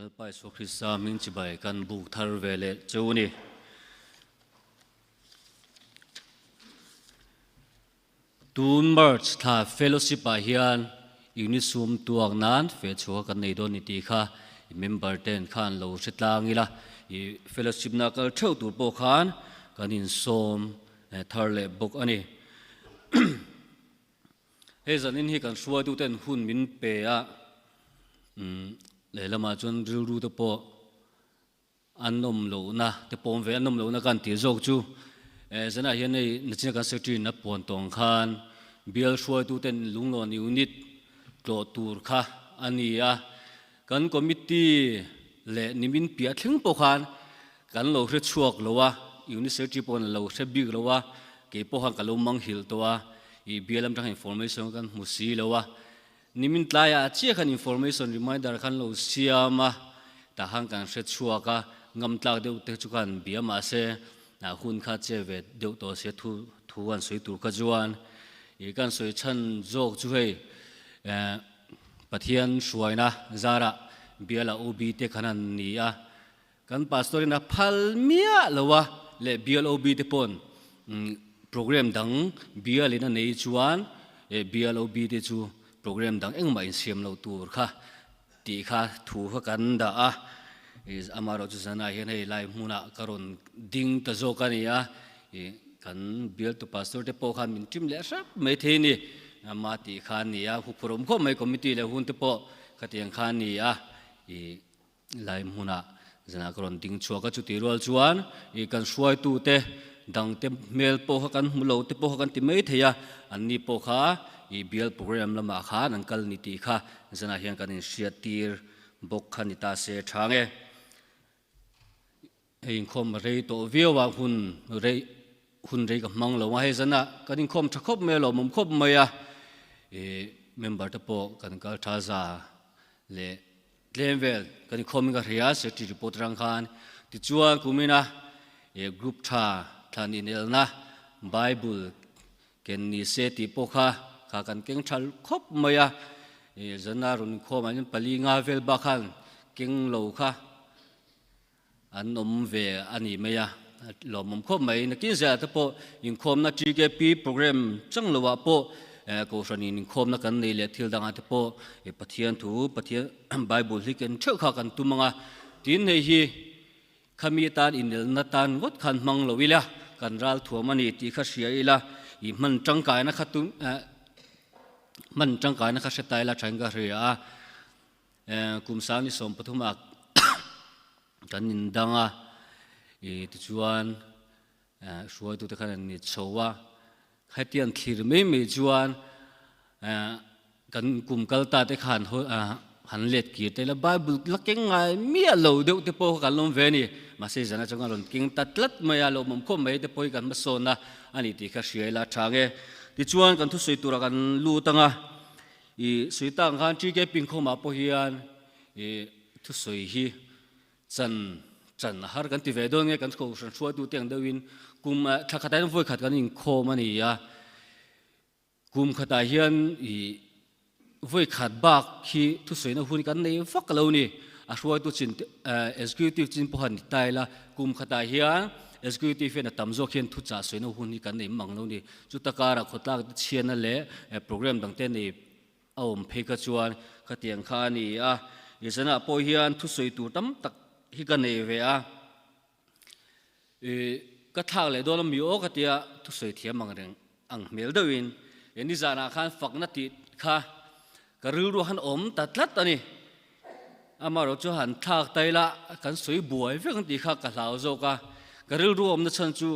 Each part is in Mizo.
Lalpa Isua Krista hming chibai kan buk thar ve leh cheu a ni. Tun March thla fellowship ah hian unit sum tuak nan feh chhuah kan nei dawn ni tih kha i member ten khan lo hre tlang ila, i fellowship na kal theuh tur pawh khan kan insawm thar leh bawk a ni. Hei zanin hi kan hruaituten hun min pe a, lehlamah chuan rilru te pawh an awm lohna te pawm ve an awm lohna kan tih zawk chu zanah hian hei nachina kan secretary in a puan tawng khan bial hruaituten lunglawn unit tlawh tur kha a ni a, kan committee leh nimin piah thleng pawh khan kan lo hre chhuak lo a, unit secretary pawh an lo hre bik lo a, kei pawh khan ka lo manghilh tawh a, ih bial lam tang information kan hmu si lo a. Nimin tlaiah chiah khan information reminder khan lo siam a, tah khan kan hre chhuak a, ngam tlak deuh te chu khan bia mahse hun kha che ve deuh tawh sia thu thu an sawi tur kha chuan ih kan sawi chhan zawk chu hei eh Pathian hruaina zarah biala OB te khan an ni a, kan pastor in a phal miah lo a leh bial OB te pawn program dang bial in a nei chuan eh bial OB te chu program dang engmah insiam loh tur kha tih kha thu kha kan dah a, ih amaherawh chu zanah hian hei lai hmunah ka rawn ding ta zawk a ni a, ih kan bial tu pastor te pawh khan min ṭim leh hrep mai thei a ni, ama tih kha a ni a, huphurh awm khawp mai committee leh hun te pawh khatiang kha a ni a, ih. Lai hmunah zanah ka rawn ding chhuak a, chutih rual chuan ih kan hruaitute dangte hmel pawh kha kan hmu lo te pawh kha kan ti mai thei a, anni pawh kha ih bial program lamah khan an kal ni tih kha zanah hian kan inhriat tir bawk kha ni ta se tha nge. Hei inkhawm rei tawh viau a, hun rei hun rei ka hmang lo a, hei zanah kan inkhawm tha khawp mai a, lawmawm khawp mai a, ih member te pawh kan kal tha za leh Tlem vel kan inkhawm in ka hria secretary report atang khan tichuan kumina eh group tha thlan inelna bible ken ni se tih pawh kha kha kan keng tha khawp mai a eh zana rawn inkhawm ah hian pali nga vel bak khan keng lo kha an awm ve a ni mai a lawmawm khawp mai nakin zelah te pawh inkhawmna TKP program chang lo ah pawh eh kohhran in inkhawmna kan nei leh thil dangah te pawh eh Pathian thu Pathian Bible hi ken theuh kha kan tum ang a tin hei hi khami tan inelna tan ngawt khan hmang lo ila kan ral thuam a ni tih kha hria ila ih hman tangkaina kha tum eh hman tangkaina kha hre ta ila thain ka hria a. Kum sang ni 13 ah kan indang a, i tichuan hruaitute khan an ni chho a, hetiang thlir mai mai chuan kan kum kal ta te khan han let kir te la Bible la keng ngai miah lo deuh te pawh kha kan lawm ve a ni, mahse zan atanga rawn keng ta tlat mai a, lawmawm khawp mai te pawh hi kan hmasawn a a ni tih kha hria ila tha ang e. Tichuan kan thusawi turah kan lut ang a. I sawi tak ang khan TK Pingkhawmah pawh hian i thusawi hi chan chan a har kan ti ve dawn nge kan kohhran hruaitute ang deuhin kum thla khatah hian vawi khat kan inkhawm a ni a, kum khatah hian i vawi khat bak hi thusawina hun kan nei vak lo ni, a hruaitu chin executive chin pawh han ni ta ila kum khatah hian executive hian a tam zawk hian thuchah sawina hun hi kan nei mang lo ni. Chuta karah khawtlak te chhiatna leh program dang te nei a awm phei kha chuan khatiang kha a ni a, i zanah pawh hian thusawi tur tam tak hi ka nei ve a, i ka thlak leh dawn a mi aw ka tia thusawi thiam ang reng ang hmel deuhin e nizanah khan fakna tih kha ka rilru han awm ta tlat a ni. Amaherawh chu han thlak ta ila kan sawi buai vek ang tih kha ka hlau zawk a, ka rilru awmna chhan chu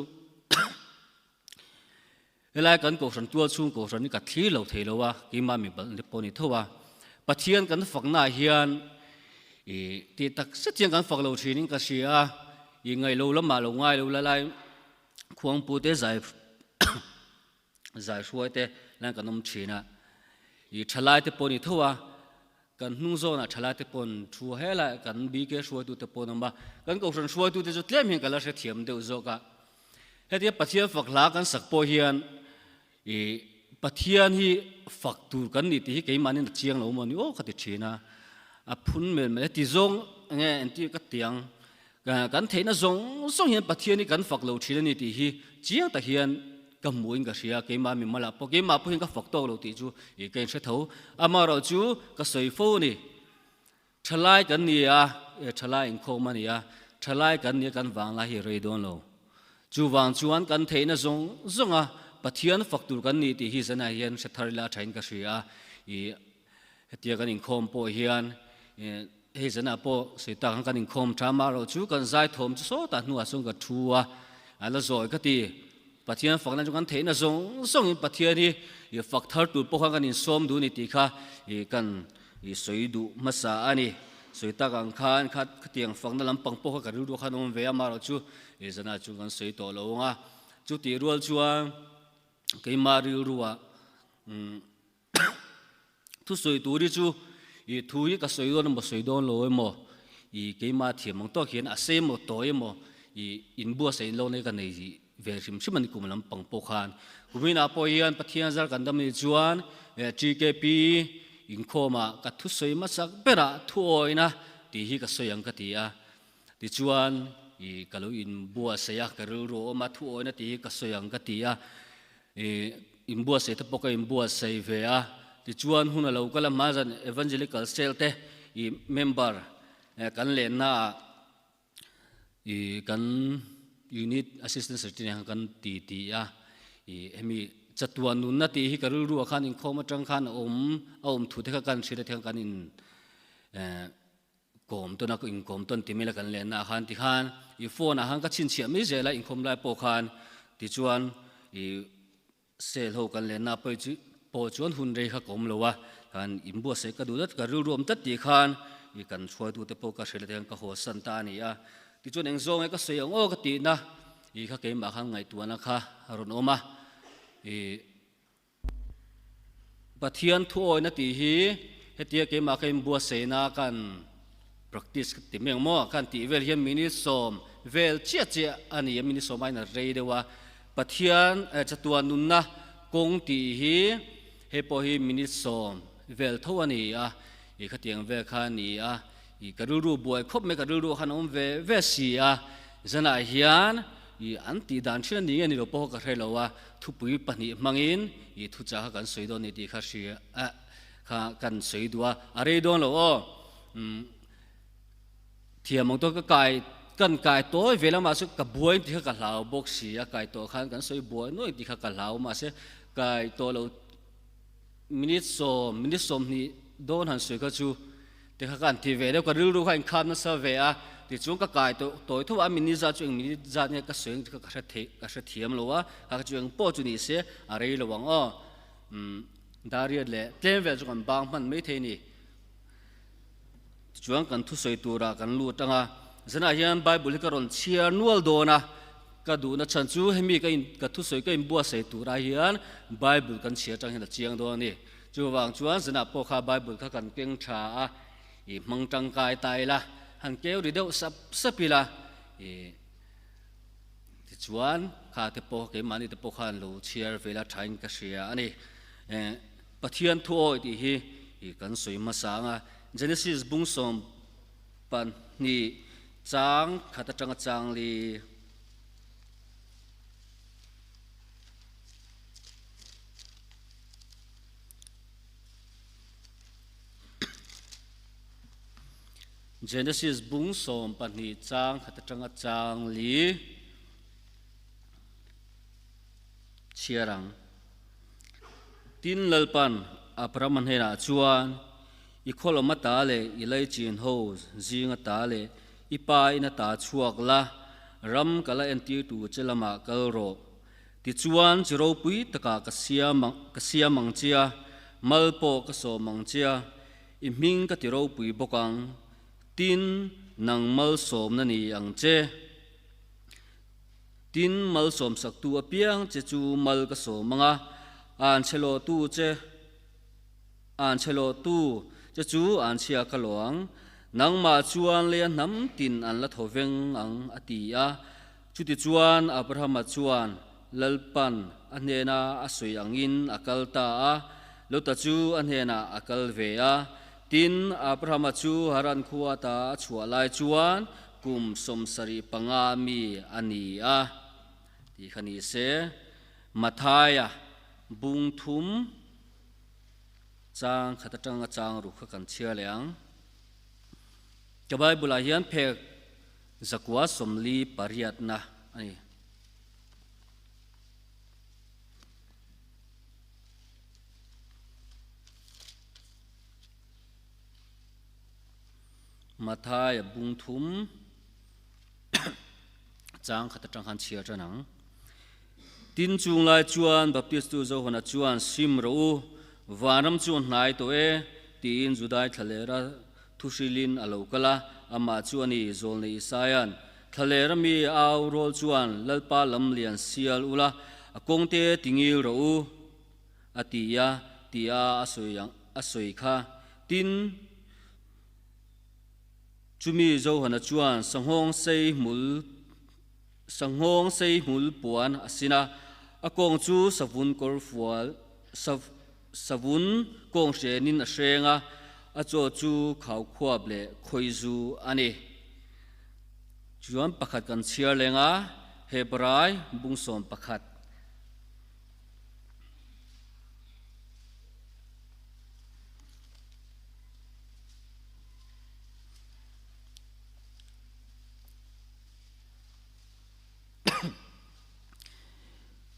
Helai kan kohhran tual chhung kohhran hi ka thlir lo thei lo a, keimah mi balh te pawh a ni tho a. Pathian kan faknaah hian ih tih tak zet hian kan fak lo thinin ka hria a, ih ngaih lo lamah lo ngai lo la lai khuangpu te zai zai hruai te lan kan awm thin a, ih thalai te pawh a ni tho a. Kan hnung zawnah thalai te pawn thu helai kan BK hruaitu te pawn awm a, kan kohhran hruaitu te chu tlem hian ka la hrethiam deuh zawk a. Hetia Pathian fak hla kan sak pawh hian ih Pathian hi fak tur kan nih tih hi keimahni a chiang lo maw ni aw ka ti thin a, a phun mel mel heti zawng. enge entir ka tiang kan theihna zawng zawng hian Pathian hi kan fak lo thin a ni tih hi chiang tak hian ka hmuhin ka hria keimah mimal ah pawh keimah pawhin ka fak tawk lo tih chu ih ka inhre tho amaherawhchu ka sawi fo a ni. Thalai kan ni a, thalai inkhawm a ni a, thalai kan ni a kan vang lai hi rei dawn lo. Chuvang chuan kan theihna zawng zawng a Pathian fak tur kan ni tih hi zanah hian hre thar ila thain ka hria a, ih hetia kan inkhawm pawh hian hei zanah pawh sawi tak ang kan inkhawm tha mah erawh chu kan zaithawm chu sawtah hnuah chuan ka thu a, a la zawi ka ti. Pathian fakna chu kan theihna zawng zawngin Pathian hi fak thar tur pawh khan kan insawm duh a ni tih kha kan sawi duh hmasa a ni. Sawi tak ang khan khatiang fakna lampang pawh kha ka rilru khan awm ve a, amaherawh chu zanah chu kan sawi tawh lo ang a. Chutih rual chuan keimah rilruah Thusawi tur hi chu i thu hi ka sawi dawn emaw sawi dawn lo emaw i keimah thiam ang tawk hian a sei emaw tawi emaw i inbuatsaih in lo nei ka nei ve hrim hrim a ni kum lampang pawh khan. Kuminah pawh hian Pathian zar kan dam nih chuan TKP inkhawmah ka thusawi hmasak berah thuawina tih hi ka sawi ang ka ti a. Tichuan i ka lo inbuatsaih a, ka rilru a awm a, thuawina tih hi ka sawi ang ka ti a. I inbuatsaih te pawh ka inbuatsaih ve a, tichuan hun a lo kal a, hma zan Evangelical Cell te i member kan lenna ah i kan Unit Assistant Secretary nen khan kan ti ti a, i hemi chatuan nunna tih hi ka rilru ah khan inkhawm atang khan a awm a awm thu te kha kan hriat a thiang kan in Kawm tawn a, inkawm tawn ti mai la kan lenna ah khan tikhan i phone ah khan ka chhinchhiah mai zel a, inkhawm lai pawh khan tichuan i cell ho kan lenna pawh chu pawh chuan hun rei kha ka awm lo a, khan inbuatsaih ka duh tlat ka rilru awm tlat tih khan i kan hruaitute pawh ka hrilh te khan ka haw san ta a ni a, tichuan eng zawng nge ka sawi ang aw ka tihna i kha keimah khan ngaihtuahna kha a rawn awm a, i. Pathian thuawina tih hi hetia keimah ka inbuatsaihna kan practice ka ti mai ang maw? Kan tih vel hian minute sawm vel chiah chiah a ni a, minute sawm aiin a rei deuh a. Pathian chatuan nunna kawng tih hi hei pawh hi minute sawm vel tho a ni a, ih khatiang vel kha a ni a. Ih ka rilru buai khawp mai, ka rilru khan a awm ve ve si a, zanah hian ih an tih dan thin a ni nge ni lo pawh ka hre lo a, thupui pahnih hmangin ih thuchah kha kan sawi dawn ni tih kha hria eh kha kan sawi duh a, a rei dawn lo aw. Umm thiam ang tawh ka kai kan kai tawi ve lamah chu ka buai tih kha ka hlau bawk si a, kai tawh khan kan sawi buai nuai tih kha ka hlau mahse kai tawh lo minute sawm minute sawmhnih dawn han sawi kha chu Ti kha ka han ti ve deuh, ka rilru kha inkhap nasa ve a, tichuan ka kai tawh tawi tho a, minute zat chu eng minute zat nge ka sawi ang tih kha ka hre thei ka hre thiam lo a, kha kha chu eng pawh chu ni se a rei lo ang aw. Umm Dariat leh tlem vel chu kan bang hman mai thei a ni. Tichuan kan thusawi turah kan lut ang a, zanah hian Bible hi ka rawn chhiar nual dawn a, ka duhna chhan chu hemi ka in ka thusawi ka inbuatsaih turah hian Bible kan chhiar atang hian a chiang dawn a ni. Chuvang chuan zanah pawh kha Bible kha kan keng tha a, i hmang tangkai ta ila, han keu ri deuh sap sap ila, i tichuan kha te pawh keimahni te pawh khan lo chhiar ve ila thain ka hria a ni. Pathian thu awi tih hi i kan sawi hmasa ang a, Genesis bung 12 chang khat atanga chang li. Genesis bung 12 chang khat atanga chang li chhiar ang. Tin Lalpan Abraham hnenah chuan, I khawlawm ata leh i laichin ho zing ata leh i pa in ata chhuak la, ram ka la entir tur che lamah kal rawh. Tichuan, chi ropui takah ka siam ka siam ang che a, mal pawh ka sawm ang che a, i hming ka ti ropui bawk ang. Tin, nang malsawmna ni ang che. Tin, malsawmsaktu apiang che chu mal ka sawm ang a, an chhe lawhtu che an chhe lawhtu che chu an chhia ka lawh ang. Nangmah chuan leia hnam tin an la thaw veng ang, a ti a. Chutichuan Abrahama chuan Lalpan a hnena a sawi angin a kal ta a, Lota chu a hnenah a kal ve a. Tin, Abrahama chu Haran khua ata a chhuah lai chuan kum 75 mi a ni a, tih kha ni se. Mathaia bung thum chang khat atanga chang ruk kha kan chhiar leh ang. Ka Bible-ah hian phek 148na a ni. Mathaia bung thum chang khat atang khan chhiar tan ang. Tin chung lai chuan Baptistu Johana chuan sim rawh u, vanram chu a hnai tawh e, tiin Judai thlalera thuhrilin a lo kal a, amah chu a ni, Zawlnei Isaia'n Thlalera mi au rawl chuan Lalpa lam lian sial ula, a kawngte tingil rawh u, a ti a, tia a sawi ang a sawi kha. Tin, chumi Johana chuan sanghawng sei hmul sanghawng sei hmul puan a sin a, a kawng chu savun kawr fual savun kawng hrenin a hreng a, a chaw chu khaukhuap leh khawizu a ni. Chuan pakhat kan chhiar leng a, Hebrai bung 11.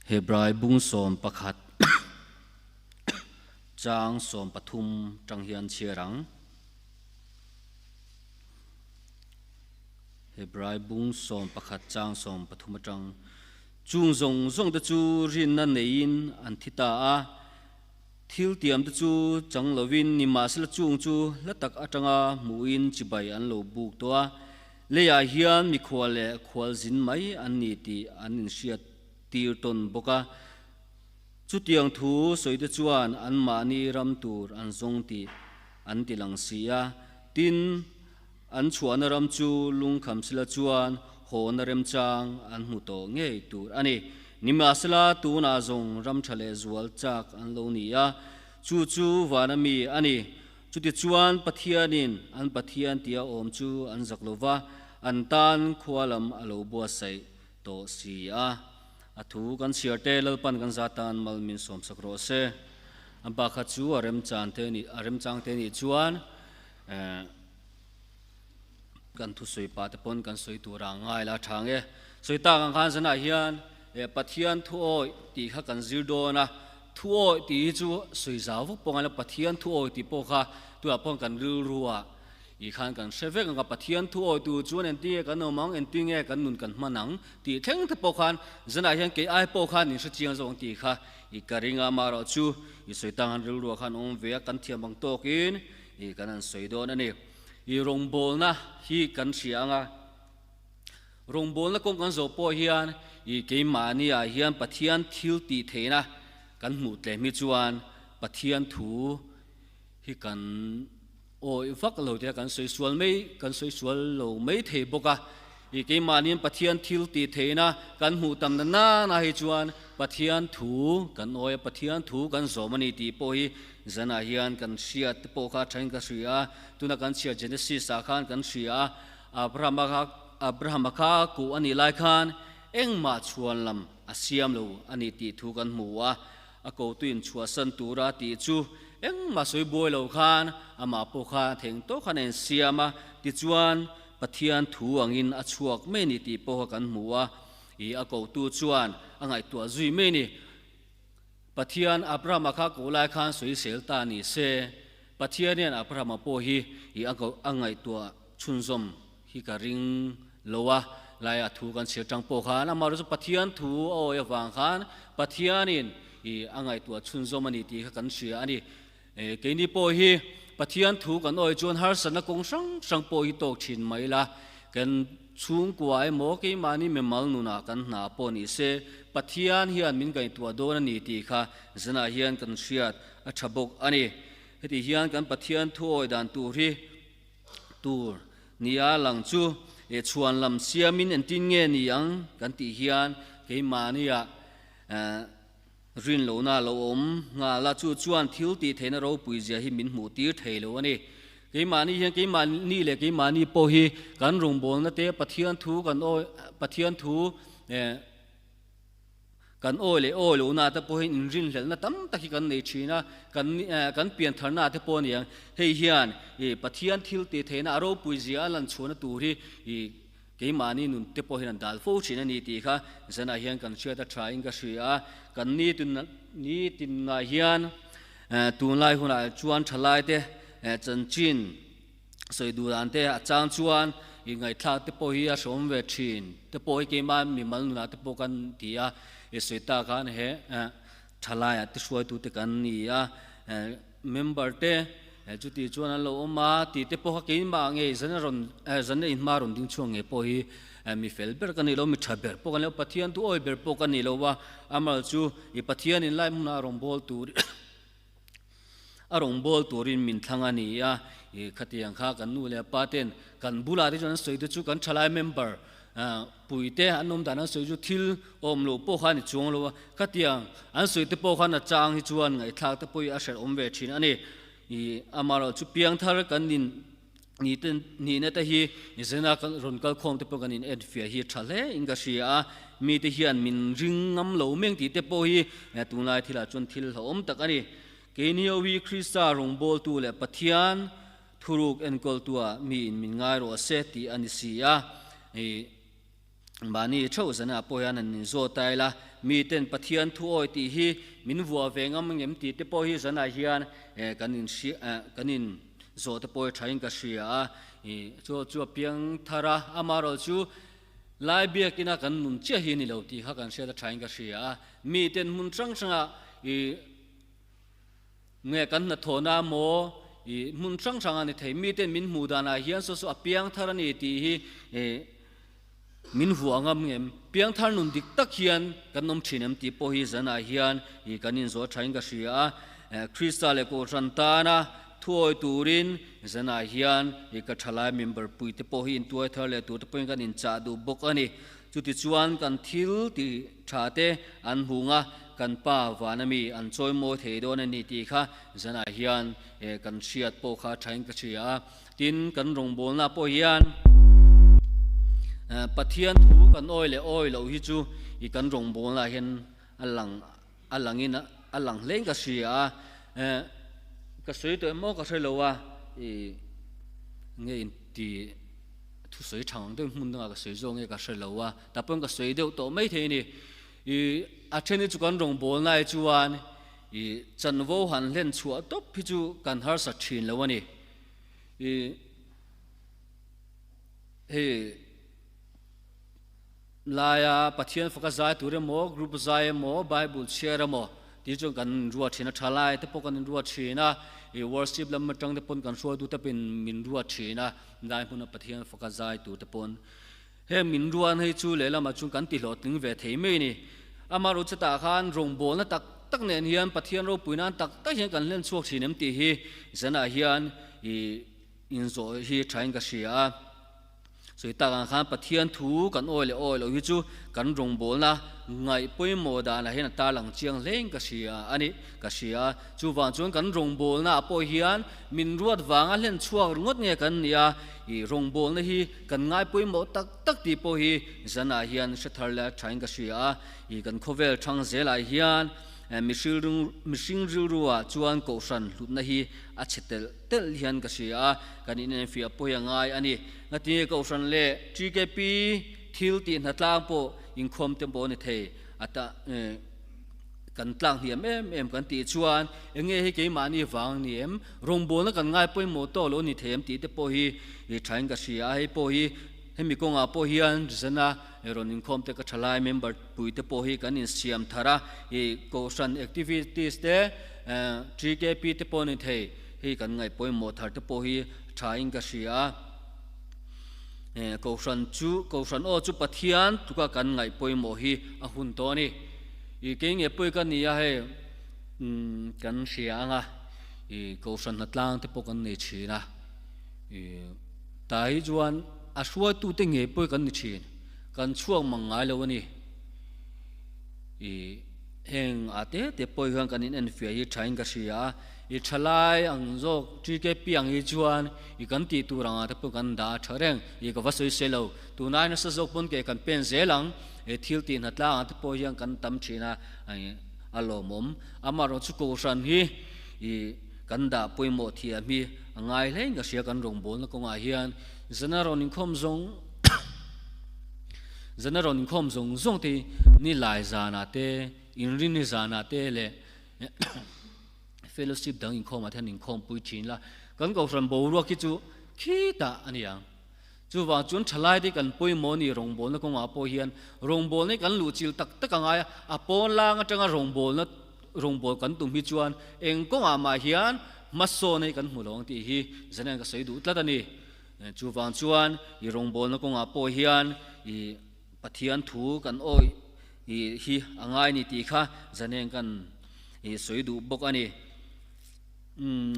Hebrai bung 11 chang 13 tang hian chhiar ang. Hebrai bung 11 chang 13 atang Chung zawng zawng te chu rinna neiin an thi ta a, thil tiam te chu chang lovin nimahsela chung chu hla tak atanga hmuhin chibai an lo buk tawh a, leiah hian mikhual leh khualzin mai an ni tih an inhriat tir tawn bawk a. Chutiang thu sawi te chuan anmahni ram tur an zawng tih an ti lang si a, tin, An chhuahna ram chu lungkhamsila chuan hawna remchang an hmu tawh ngei tur a ni. Nimahsela tunah zawng ram tha leh zual chak an lo ni a, chu chu vana mi a ni. Chutichuan Pathianin an Pathian tia awm chu an zak lo va, an tan khua lam a lo buatsaih tawh si a. A thu kan chhiar te Lalpan kan za tan mal min sawmsak rawh se. A bakha chu a remchan te ni a remchang te nih chuan Kan thusawi pa te pawn kan sawi tur a ngai la tha nge. Sawi tak ang khan zanah hian Pathian thuawi tih kha kan zir dawn a, thuawi tih hi chu sawi zau vak pawh ngai lo, Pathian thuawi tih pawh kha tunah pawh kan rilru ah ih khan kan hre vek ang a, Pathian thuawi tur chuan engtin nge kan awm ang, engtin nge kan nun kan hman ang tih thleng te pawh khan zanah hian kei ai pawh khan in hre chiang zawk ang tih kha ih ka ring a, amaherawhchu ih sawi tak ang rilru ah khan awm ve a, kan thiam ang tawkin I kan han sawi dawn a ni. I rawngbawlna hi kan hria ang a, rawngbawlna kawng kan zawh pawh hian i keimahni ah hian Pathian thil tih theihna kan hmuh tlem hi chuan Pathian thu hi kan awih vak lo tia kan sawi sual mai kan sawi sual lo mai thei bawk a. I keimahniin Pathian thil tih theihna kan hmuh tam na nana hi chuan Pathian thu kan awi a, Pathian thu kan zawm a ni tih pawh hi zanah hian kan hriat te pawh kha thain ka hria a, tuna kan chhiar Genesis ah khan kan hria a, Abrahama kha Abrahama kha kuh a nih lai khan engmah chhuan lam a siam lo a ni tih thu kan hmu a, a kotuin chhuahsan tura tih chu engmah sawi buai lo khan amah pawh kha theng tawk khan a insiam a, tichuan Pathian thu angin a chhuak mai a ni tih pawh kha kan hmu a, i a kotu chuan a ngaihtuah zui mai a ni. Pathian Abrahama kha koh lai khan sawisel ta ni se, Pathian hian Abrahama pawh hi i a koh a ngaihtuah chhunzawm hi ka ring lo a, laia thu kan chhiar tang pawh khan amaherawhchu Pathian thu a awi avang khan Pathianin i a ngaihtuah chhunzawm a ni tih kha kan hria a ni. Keini pawh hi Pathian thu kan awi chuan harsatna kawng hrang hrang pawh hi tawk thin mai ila, kan chhungkua emaw keimahni mimal nunah kan hna pawh ni se, Pathian hian min ngaihtuah dawn a ni tih kha zanah hian kan hriat a tha bawk a ni. Heti hian kan Pathian thu awi dan tur hi tur nia lang chu chhuan lam siamin entin nge ni ang kan tih hian keimahniah Rin lohna a lo awm nghal a, chu chuan thil tih theihna ropui zia hi min hmuh tir thei lo a ni. Keimahni hian keimahni leh keimahni pawh hi kan rawngbawlna te Pathian thu kan awi Pathian thu eh kan awi leh awi lohna te pawh hian inrinhlelhna tam tak hi kan nei thin a, kan eh kan piantharna te pawh a ni ang. Hei hian ih Pathian thil tih theihna a ropui zia a lan chhuahna tur hi ih keimahni nun te pawh hian an dal fo thin a ni tih kha zanah hian kan hriat a tha in ka hria a. Kan ni tun ni tinah hian Tunlai hunah chuan thalaite chanchin sawi duh dan te a chang chuan i ngaihthlak te pawh hi a hreawm ve thin te pawh hi keimah mimal nunah te pawh kan ti a, i sawi tak khan he thalaiah te hruaitu te kan ni a, member te chuti chuan an lo awm a tih te pawh kha keimah ngei zan a rawn zan a inhma rawn ding chhuak ngei pawh hi mi fel ber ka ni lo, mi tha ber pawh ka ni lo, Pathian thu awi ber pawh ka ni lo a, amal chu I Pathian in lai hmunah a rawn bawl tur a rawn bawl turin min thlang a ni a, i khatiang kha kan nu leh pa ten kan bulah te chuan an sawi te chu kan thalai member pui te an awm dan an sawi chu thil awm loh pawh kha a ni chuang lo a, khatiang an sawi te pawh khan a chang hi chuan ngaihthlak te pawh hi a hrelh awm ve thin a ni. I amaherawhchu piangthar kan in Ni te nihna te hi zena kan rawn kal khawm te pawh kan in en fiah hi tha hle in ka hria a, mi te hian min ring ngam lo meng tih te pawh hi tunlai thilah chuan thil hlauhawm tak a ni. Keini ho hi Krista rawngbawltu leh Pathian thuruk enkawltua mi in min ngai rawh se tih a ni si a. Mahni theuh zanah pawh hian an inzawt a ila, miten Pathian thu awi tih hi min vuah ve ngam ngem tih te pawh hi zanah hian kan in hria kan in zawh te pawh hi thain ka hria a, chu chu a piang thar a, amaherawh chu lai biakina kan nun chiah hi a ni lo tih kha kan hriat a thain ka hria a, miten hmun hrang hrangah ih Nge kan hnathawhna maw i hmun hrang hrang a ni thei. Miten min hmuh danah hian saw saw a piangthar a ni tih hi min vuah ngam ngem. Piangthar nun dik tak hian kan awm thin em tih pawh hi zanah hian i kan inzawh thain ka hria a. Krista leh Kohhran tana thuawi turin zanah hian i ka thalai member puite pawh hi intuai thar leh turte pawhin kan inchah duh bawk a ni. Chutichuan kan thil ti tha te an hung a, kan Pa vana mi an chawi mawi thei dawn a ni tih kha zanah hian kan hriat pawh kha thain ka hria a. Tin, kan rawngbawlna pawh hian Pathian thu kan awi leh awi loh hi chu i kan rawngbawlna hian a lang a langin a lang hlein ka hria a. Ka sawi tawh em maw ka hre lo a, i nge inti. Thusawi tha ang deuh hmun dangah ka sawi zawk nge ka hre lo a, tah pawhin ka sawi deuh tawh mai thei a ni. Ih a then hi chu kan rawngbawlna ai chuan ih chanvo han hlen chhuah tawp hi chu kan harsa thin lo a ni. Ih hei laia Pathian faka zai tur emaw, group zai emaw, Bible chhiar emaw tih chuan kan inruat thin a, thalai te pawh kan inruat thin a, ih worship lam atang te pawn kan hruaitute pawhin min ruat thin a. Lai hmuna Pathian faka zai tur te pawn heng min ruan hei chu lehlamah chuan kan tihlawhtling ve thei mai a ni. Amaherawh chutah khan rawngbawlna tak tak nen hian Pathian ropui nan tak tak hian kan hlen chhuak thin em tih hi zanah hian ih inzawh hi thain ka hria a. Sawi tak ang khan Pathian thu kan awi leh awi loh hi chu kan rawngbawlna ngaih pawimawh danah hian a tarlang chiang hlein ka hria a ni ka hria a. Chuvang chuan kan rawngbawlnaah pawh hian min ruat vanga hlen chhuak ringawt nge kan ni a, ih rawngbawlna hi kan ngai pawimawh tak tak tih pawh hi zanah hian hre thar leh thain ka hria a, ih kan khawvel thang zelah hian mihring rilruah chuan kohhran hlutna hi a chhe telh telh hian ka hria a, kan inenfiah pawh hi a ngai a ni. Ngatinge kohhran leh TKP thil tih hnatlang pawh inkhawm te pawh a ni thei a ta. Kan tlak hniam em em kan tih chuan eng nge hi keimahni vang ni em? Rawngbawlna kan ngai pawimawh tawh lo ni thei em tih te pawh hi i thain ka hria a, hei pawh hi hemi kawngah pawh hian zana rawn inkhawm te ka thalai member pui te pawh hi kan insiam thar a, i kohhran activities te TKP te pawh ni thei hei kan ngaih pawimawh thar te pawh hi thain ka hria a. Kohhran chu kohhran aw chu Pathian tluka kan ngaih pawimawh hi a hun tawh a ni. I kei nge pawi ka ni a hei kan hria ang a, i kohhran hnatlang te pawh kan nei thin a, i tah hi chuan a hruaitu te ngei pawi kan ni thin, kan chhuak mang ngai lo a ni. I heng ah te te pawi hian kan in enfiah hi thain ka hria a, I thalai ang zawk TKP ang hi chuan i kan tih tur angah te pawh kan dah a tha reng. I ka va sawi se lo. Tunai nasa zawk pawn ke kan pen zel ang. I thil tih hna tlangah te pawh hian kan tam thin a, a lawmawm. Amaherawhchu Kohhran hi i kan dah pawimawh thiam hi a ngai hlein ka hria kan rawngbawlna kawngah hian zana rawn inkhawm zawng zana rawn inkhawm zawng zawng te hi ni lai zanah te inrinni zanah te leh fellowship dang inkhawmah te hian inkhawmpui thin la kan Kohhran boruak hi chu khitah a ni ang. Chuvang chuan thalai te kan pawimawh ni rawngbawlna kawngah pawh hian rawngbawlna hi kan luhchilh tak tak a ngai a, a pawn lang atanga rawngbawlna rawngbâwl kan tum hi chuan eng kawngah mah hian hmasawn hi kan hmu lo ang tih hi Zanian ka sawi duh tlat a ni. Chuvang chuan i rawngbawlna kawngah pawh hian i Pathian thu kan awih hi a ngai ni tih kha Zanian kan i sawi duh bawk a ni.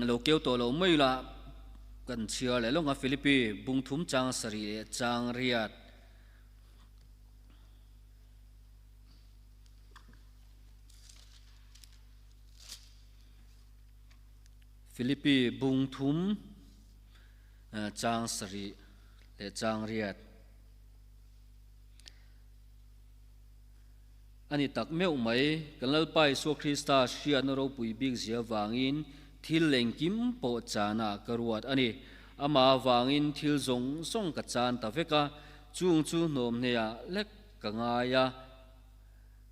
Lo keu tawh lo mai la kan chhiar leh lawng a Philippi bung thum chang sarih leh chang riat. Philippi bung thum chang sarih leh chang riat. A ni tak meuh mai, kan Lalpa Isua Krista hriatna ropui bik zia vangin thil engkim pawh chanah ka ruat a ni. Amah avangin thil zawng zawng ka chan ta vek a, chung chu hnawmhneah lek ka ngai a.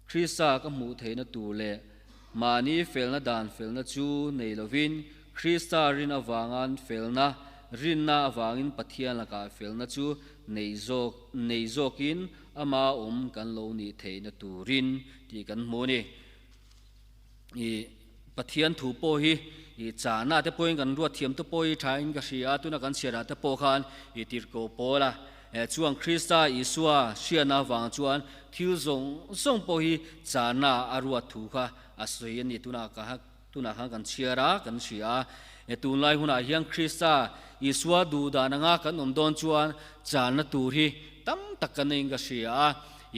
Krista ka hmuh theihna tur leh mahni felna dan felna chu nei lovin Krista rin avangan felna, rinna avangin Pathian lakah felna chu nei zawk nei zawkin ama awm kan lo nih theihna turin tih kan hmu a ni. I Pathian thu pawh hi i chahna te pawhin kan ruat thiam te pawh hi thain ka hria a, tuna kan chhiarah te pawh khan i tirhkoh pawl a, chuan Krista Isua hriatna avang chuan thil zawng zawng pawh hi chahna a ruat thu kha a sawi a ni. Tunah ka tunah khan kan chhiar a, kan hria a, tunlai hunah hian Krista Isua duh dan anga kan awm dawn chuan chahna tur hi tam tak kan neiin ka hria a,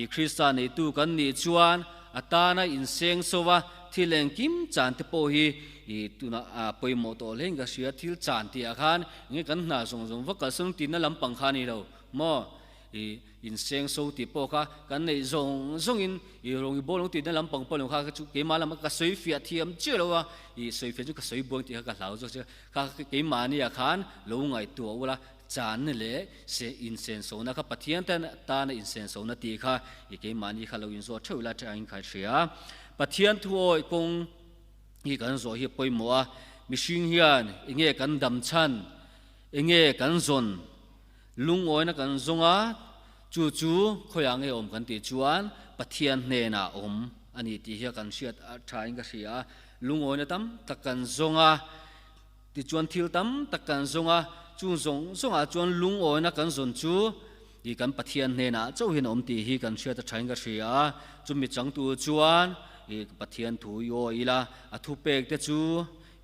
i Krista neitu kan nih chuan A tana inseng so a, thil engkim chan te pawh hi i tunah a pawimawh tawh hlein ka hria, thil chan tihah khan enge kan hna zawng zawng vak kalsan tinna lampang kha a ni lo maw? I inseng so tih pawh kha kan neih zawng zawngin i rawng i bawlung tihna lampang pawh lo kha chu keimah lama ka sawi fiah thiam chiah lo a, i sawi fiah chu ka sawi buang tih kha ka hlau zawk che kha keimahniah khan lo ngaihtuah ula. Chan leh se insensona kha Pathian te tana insensona tih kha i keimahni kha lo inzawh theuh ila teh a inkhai hria. Pathian thu awih kawng hi kan zawh hi a pawimawh a, mihring hian enge kan dam chhan, enge kan zawn, lungawina kan zawng a, chu chu khawiah nge awm kan tih chuan Pathian hnenah awm a ni tih hi kan hriat a thain ka hria a, lungawina tam tak kan zawng a. Tichuan thil tam tak kan zawng a, chung zawng zawngah chuan lungawina kan zawn chu i kan Pathian hnenah chauhin a awm tih hi kan hriat a thain ka hria a. Chumi changtu chuan i Pathian thu i awi ila, a thupek te chu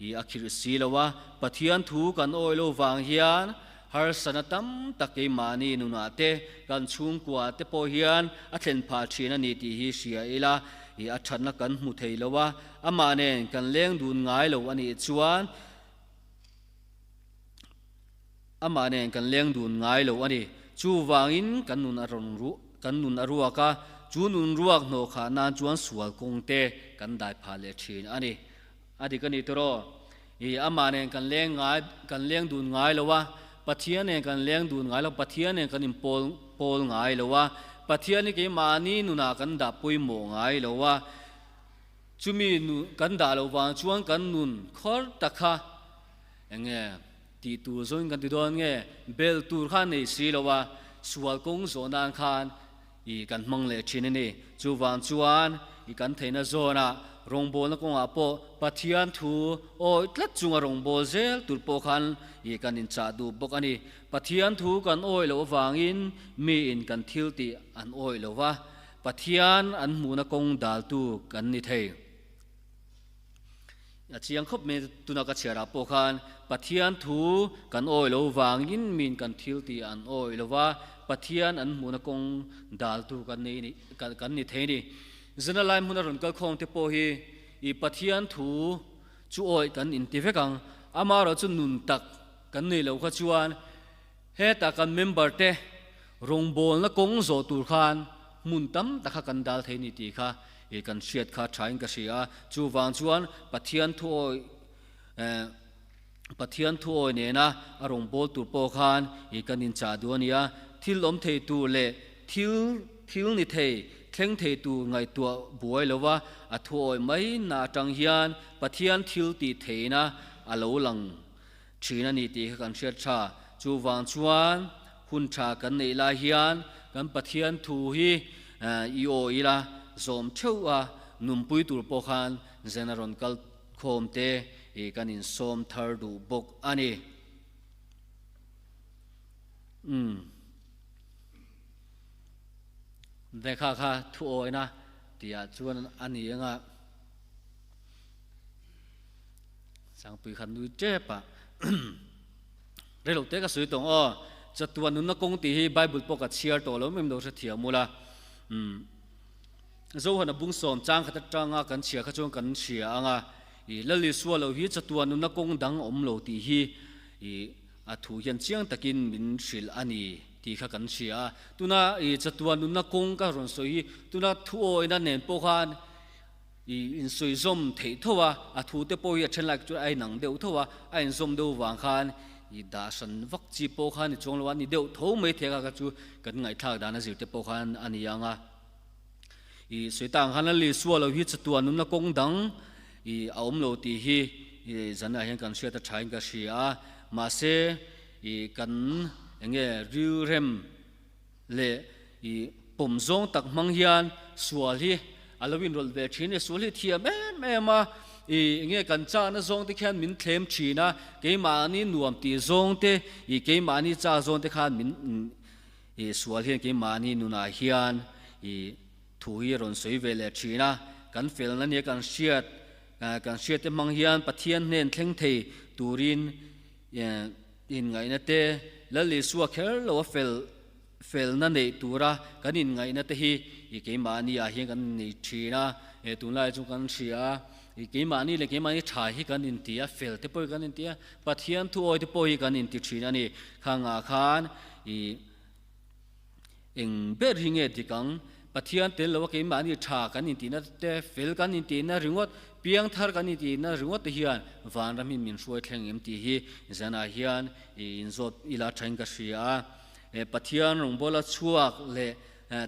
i a khirh si lo a. Pathian thu kan awi lo vang hian harsatna tam tak keimahni nunah te, kan chhungkua te pawh hian a thlen phah thin a ni tih hi hria ila, i a thatna kan hmu thei lo a. Amah nen kan leng dun ngai lo a nih chuan amah nen kan leng dun ngai lo a ni. Chuvangin kan nun a rawn ruh, kan nun a ruak a, chu nun ruak hnawh khah nan chuan sual kawng te kan dai phah leh thin a ni. A dik a ni tawh. I amah nen kan leng ngai, kan leng dun ngai lo a, Pathian nen kan leng dun ngai lo, Pathian nen kan inpawl pawl ngai lo a, Pathian hi keimahni nunah kan dah pawimawh ngai lo a, Chumi nu kan dah loh vang chuan kan nun khawr tak kha enge tih tur zawngin kan ti dawn nge bel tur kha nei si lo a, sual kawng zawh nan khan i kan hmang leh thin a ni. Chuvang chuan i kan theihna zawnah rawngbawlna kawngah pawh Pathian thu awih tlat chunga rawngbâwl zel tur pawh khan i kan inchah duh bawk a ni. Pathian thu kan awih loh avangin miin kan thil tih an awih lo va, Pathian an hmuhna kawng daltu kan ni thei. A chiang khawp mai tuna ka chhiarah pawh khan Pathian thu kan awih lo vangin min kan thil tih an awih lo va, Pathian an hmuhna kawng daltu kan nei ni kan ni thei ni. Zana lai hmuna rawn kal khawm te pawh hi i Pathian thu. chu awih kan inti vek ang. Amaherawhchu nun tak kan nei lo kha chuan heta kan member te rawngbawlna kawng zawh tur khan hmun tam tak kha kan dal thei ni tih kha kan hriat kha thain ka hria a. Chuvang chuan Pathian thu awih Pathian thu awi nena a rawngbâwl tur pawh khan i kan inchah duh a nia. Thil awm thei tur leh thil thil ni thei, thleng thei tur ngaihtuah buai lova a thu awi mai na atang hian Pathian thil tih theihna a lo lang thin a ni tih kha kan hriat tha. Chuvang chuan hun tha kan neih lai hian kan Pathian thu hi i awi ila zawm theuh a, nunpui tur pawh khan zen a rawn kal Khawm te i kan insawm thar duh bawk a ni. Umm. Vekha kha thu awina tihah chuan a ni anga Sangpui kha nui tep a. Rei lo te ka sawi tawng aw. Chatuan nunna kawng tih hi Bible pawh ka chhiar tawh lo em lo hrethiam ula. Umm. Zohana bung sawm chang khat atanga kan chhia kha chuan kan hria ang a, i Lal Isua lo hi chatuan nunna kawng dang awm lo tih hi i a thu hian chiang takin min hrilh a ni tih kha kan hria a. Tuna i chatuan nunna kawng ka rawn sawi hi tuna thu awina nen pawh khan i insawi zawm theih tho a, a thu te pawh hi a then lai chu a inang deuh tho a, a inzawm deuh vang khan i dah hran vak chi pawh khan i chuang lo a ni deuh tho mai thei a, kha chu kan ngaihthlak dan a zir te pawh khan a ni ang a. I sawi tak ang khan Lal Isua lo hi chatuan nunna kawng dang i a awm lo tih hi i zanah hian kan hriat a thain ka hria a. Mahse i kan enge rilrem leh i pawm zawng tak hmang hian sual hi a lo inrawlh ve thin a ni. Sual hi thiam em em a, i enge kan chahna zawng te khian min thlem thin a, keimahni nuam tih zawng te i keimahni chak zawng te khan min I sual hian keimahni nunah hian i thu hi a rawn sawi ve leh thin a, kan felna nia kan hriat, kan hriat te hmang hian Pathian hnen thleng thei turin inngaihna te, Lal Isua kher lo a fel felna neih tura kan inngaihna te hi i keimahni ah hian kan nei thin a, tunlai chu kan hria a, i keimahni leh keimahni tha hi kan inti a, fel te pawh hi kan inti a, Pathian thu awi te pawh hi kan inti thin a ni. Khangah khan I eng ber hi nge dik ang? Pathian tel lo a keimahni tha kan intihna te, fel kan intihna ringawt, piangthar kan intihna ringawt te hian vanram hi min hruai thleng em tih hi zanah hian i inzawt ila thain ka hria a. Pathian rawngbawla chhuak leh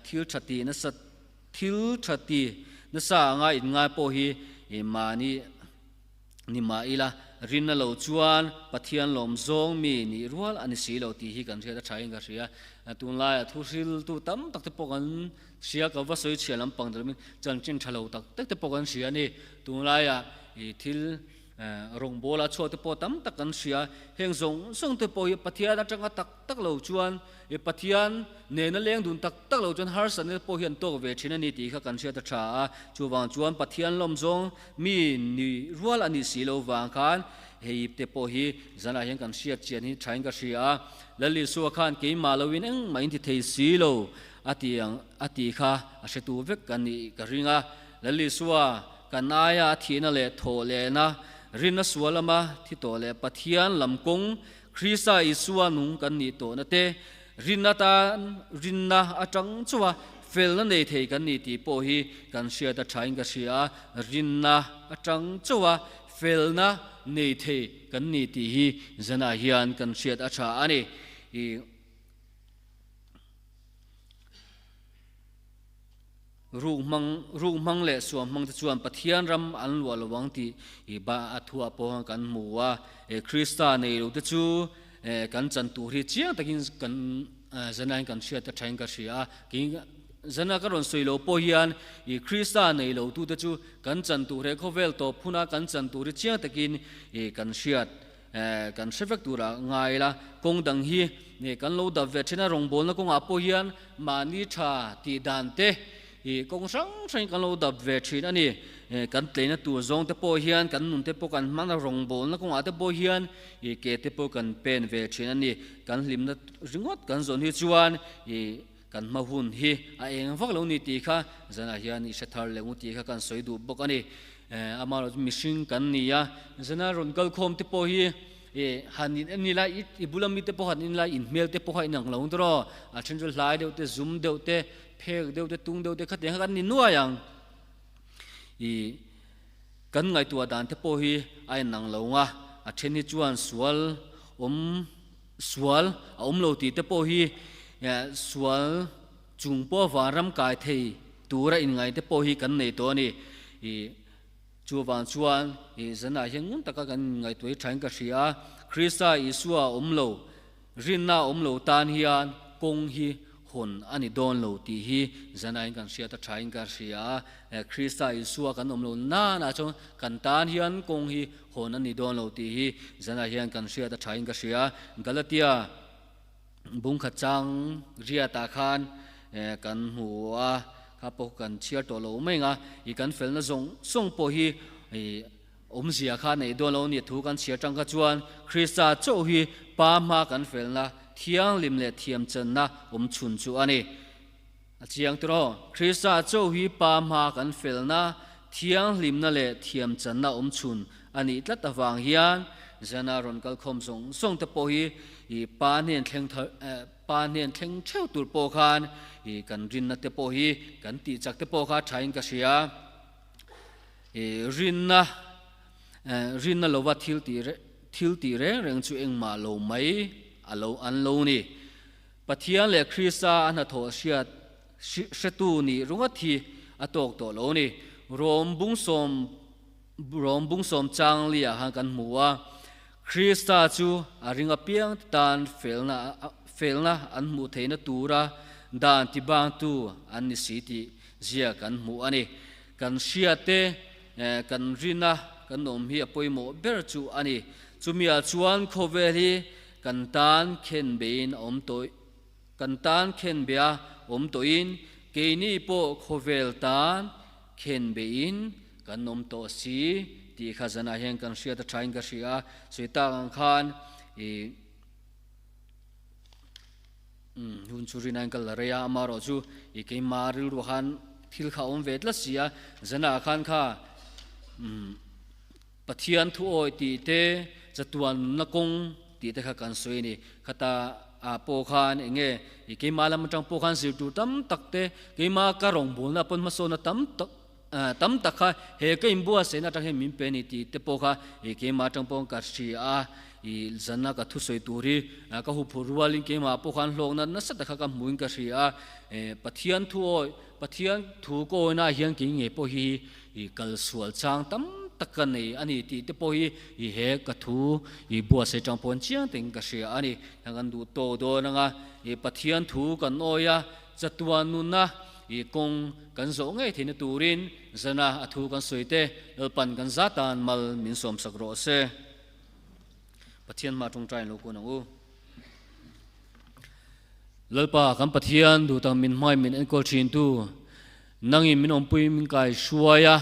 thil tha tih nasa thil tha ti nasa anga inngai pawh hi mahni Ni mah ila, rinna lo chuan Pathian lawm zawng mi nih rual a ni si lo tih hi kan hriat a thain ka hria. Tunlaiah thu hriltu tam tak te pawh kan hria, ka va sawi chhia lampang deuhin chanchin tha lo tak tak te pawh kan hria a ni. Tunlaiah ih thil rawngbawla chhuak te pawh tam tak kan hria. Heng zawng zawng te pawh hi Pathian atanga tak tak lo chuan I Pathian nena leng dun tak tak lo chuan harsatna te pawh hi an tawk ve thin a ni tih kha kan hriat a tha a. Chuvang chuan Pathian lawm zawng mi ni rual a nih si lo vang khan hei te pawh hi zanah hian kan hriat chian hi thain ka hria a. Lal Isua khan keimah loin engmah in ti thei si lo a ti ang a tih kha a hretu vek ka nih ka ring a. Lal Isua kan aia a thihna leh thawh lehna rinna sual lama thi tawh leh Pathian lam kawng Krista Isua nung kan nih tawhna te, rinna tan rinna atang chauha felna nei thei kan ni tih pawh hi kan hriat a thain ka hria a, rinna atang chauha felna nei thei kan ni tih hi zanah hian kan hriat a tha a ni. Ruk hmang, ruk hmang leh suam hmang te chuan Pathian ram an luah lo ang tih i ba a thuah pawh kan hmu a. Krista nei lo te chu kan chan tur hi chiang takin kan zanain kan hriat a thain ka hria a. Kei zana ka rawn sawi lo pawh hian i Krista nei lo tu te chu kan chan tur he khawvel tawp huna kan chan tur hi chiang takin i kan hriat Kan hre vek turah ngai ila, kawng dang hi kan lo dap ve thin a, rawngbawlna kawngah pawh hian mahni tha tih dan te ih kawng hrang hrangin kan lo dap ve thin a ni. Kan tleina tur zawng te pawh hian kan nun te pawh kan hman a, rawngbawlna kawngah te pawh hian ih ke te pawh kan pen ve thin a ni. Kan hlimna ringawt kan zawn hi chuan ih kan hma hun hi a eng vak lo ni tih kha zanah hian i hre thar leh ngu tih kha kan sawi duh bawk a ni. Amaherawhchu mihring kan ni a, zana rawn kal khawm te pawh hi han in en ila i bula mite pawh han in ila in hmel te pawh kha inang lo ang tawh a then chu hlai deuh te zum deuh te phek deuh te tung deuh te khatiang kha kan ni nuai ang i kan ngaihtuah dan te pawh hi a inang lo ang a a then hi chuan sual awm sual a awm lo tih te pawh hi sual chung pawh vanram kai thei tura inngai te pawh hi kan nei tawh a ni i Chuvang chuan i zanah hian ngun taka kan ngaihtuah hi thain ka hria a, Krista Isua a awm lo, rinna a awm lo tan hian kawng hi hawn a ni dawn lo tih hi zanah hian kan hriat a thain ka hria a, Krista Isua kan awm lo nanah chuan kan tan hian kawng hi hawn a ni dawn lo tih hi zanah hian kan hriat a thain ka hria a. Galatia Bungkhat chang riatah khan kan hmu a, kha pawh kan chhiar tawh lo mai ang a, i kan felna zawng zawng pawh hi i awmzia kha neih dawn lo a ni thu kan chhiar tang kha chuan Krista chauh hi Pa hma kan felna thianghlim leh thiamchanna awm chhun chu a ni. A chiang tiraw? Krista chauh hi Pa hma kan felna thianghlimna leh thiamchanna awm chhun a nih tlat avang hian Zana rawn kal khawm zawng zawng te pawh hi i Pa hnen thleng thar Pa hnen thleng theuh tur pawh khan i kan rinna te pawh hi kan tih chak te pawh kha thain ka hria. I rinna rinna lova thil tih thil tih reng reng chu engmah lo mai a lo an lo ni. Pathian leh Krista a hnathawh hriat hretu nih ringawt hi a tawk tawh lo ni. Rom bungsawm Rom bungsawm chang liah khan kan hmu a, Krista chu a ring apiang te tan felna felna an hmuh theihna tura dan tibangtu an ni si tih zia kan hmu a ni. Kan hriat te kan rina kan awm hi a pawimawh ber chu a ni. Chumiah chuan khawvel hi Kan tan khen bein a awm tawh Kan tan khen bia awm tawhin keini pawh khawvel tan khen bein kan awm tawh si tih kha zanah hian kan hriat a thain ka hria a, sawi tak ang khan i hun chu rinain ka la rei a, amaherawh chu i keimah rilru khan thil kha a awm ve tlat si a, zanah khan kha Pathian thu awi tih te, chatuan nunna kawng tih te kha kan sawi a ni. Khata ah pawh khan eng nge i keimah lam atang pawh khan zir tur tam tak te, keimah ka rawngbawlna pawn hmasawnna tam tak tam tak kha he ka inbuatsaihna atang hian min pe a ni tih te pawh kha i keimah atang pawh ka hria a, i zanna ka thusawi tur hi ka huphurh rualin keimah pawh khan hlawkna nasa tak kha ka hmuhin ka hria a. Pathian thu awi, Pathian thu ka awina ah hian kei ngei pawh hi I kal sual chang tam tak ka nei a ni tih te pawh hi i he ka thu i buatsaih tang pawn chiang teng ka hria a ni. Heng kan duh tawk dawn anga i Pathian thu kan awi a, chatuan nunna i kawng kan zawh ngei theihna turin zana a thu kan sawi te Lalpan kan za tan mal min sawmsak rawh se. Pathian hma tawngtai in lo kun ang u. Lalpa kan Pathian duh tak min hmai min enkawl thin tu Nangin min awmpui min kai hruai a,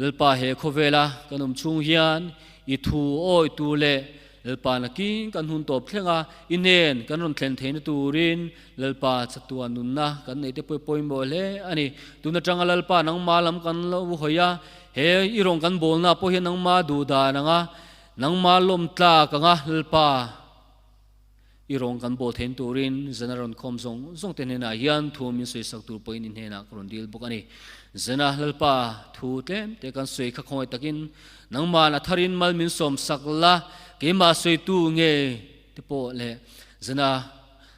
Lalpa he khawvela kan awm chhung hian i thu awi tu leh Lalpa nakin kan hun tawp thleng a, i hnen kan rawn thlen theihna turin Lalpa chatuan nunna kan neih te pawh pawimawh hle a ni. Tun atanga Lalpa nangma lam kan lo hawi a, he i rawn kan bawlna pawh hian nangma duh dan anga nangma lawm tlak anga Lalpa, I rawn kan bawl thein turin zana rawn khawm zawng zawng te hnenah hian thu min sawisak tur pawhin i hnenah ka rawn dil bawk a ni. Zana Lalpa thu tlem te kan sawi kha khawngaih takin nangmahn a tharin mal min sawm sak la, keimah sawitu nge te pawh leh zana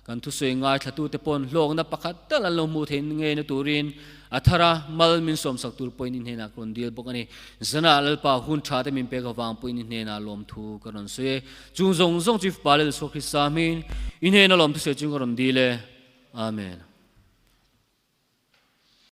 kan thusawi ngaithlatu te pawn hlawkna pakhat tal an lo hmuh theih ngei na turin a thara mal min sawmsak tur pawhin i hnenah ka rawn dil bawk a ni. Zanah Lalpa hun tha te min pek avang pawhin i hnenah lawmthu ka rawn sawi e. Chung zawng zawng chu i fapa Lal Isua Krista hmingin i hnena lawmthu sawi chung ka rawn dil e. Amen.